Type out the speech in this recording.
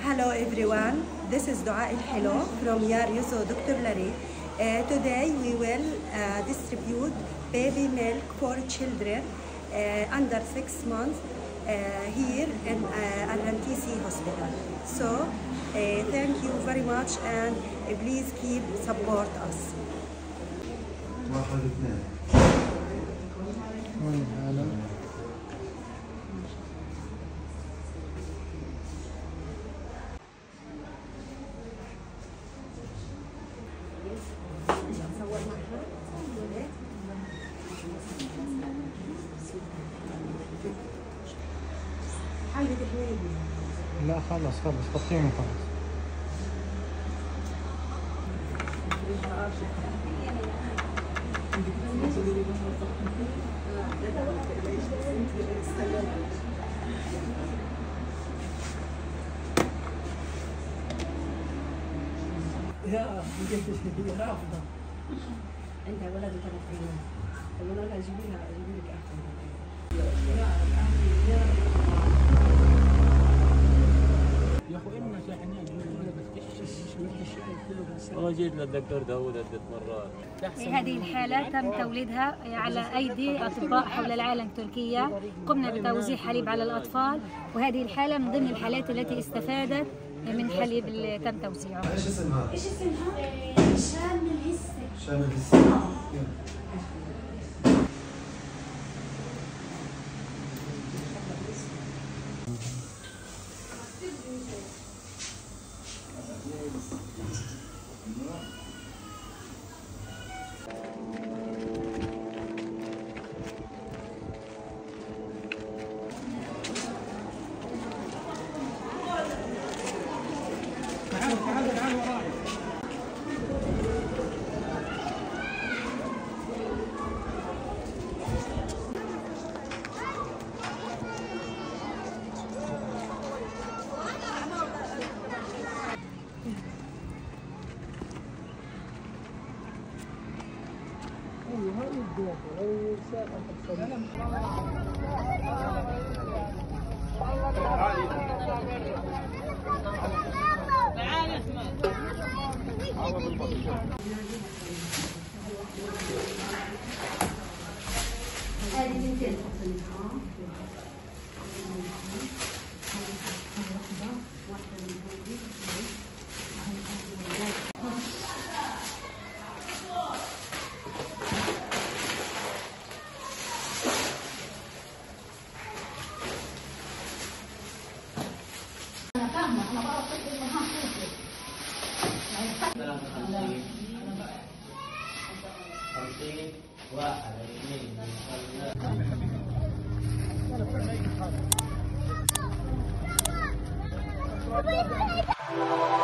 Hello everyone, this is Dua El Helo from Yar Yuzo Doktorlari. Today we will distribute baby milk for children under 6 months here in Al-Rantisi Hospital. So thank you very much and please keep support us. 1 2 لا خلص خلص حطيهم خلص. يا رافضة عندها ولد وثلاث عيون، قالوا لها جيبي لها جيبي لك احسن. يا اخو امنا شاحنين والله جيت للدكتور داوود عدة مرات. هذه الحالة تم توليدها على أيدي أطباء حول العالم تركيا، قمنا بتوزيع حليب على الأطفال، وهذه الحالة من ضمن الحالات التي استفادت من حليب اللي تم توزيعه. ايش اسمها؟ ايش اسمها؟ شام الهسة. شام الهسة. تعالوا تعالوا تعالوا وراي. أنا فاهمة، أنا بعرف إنه ها 50 1 2 3.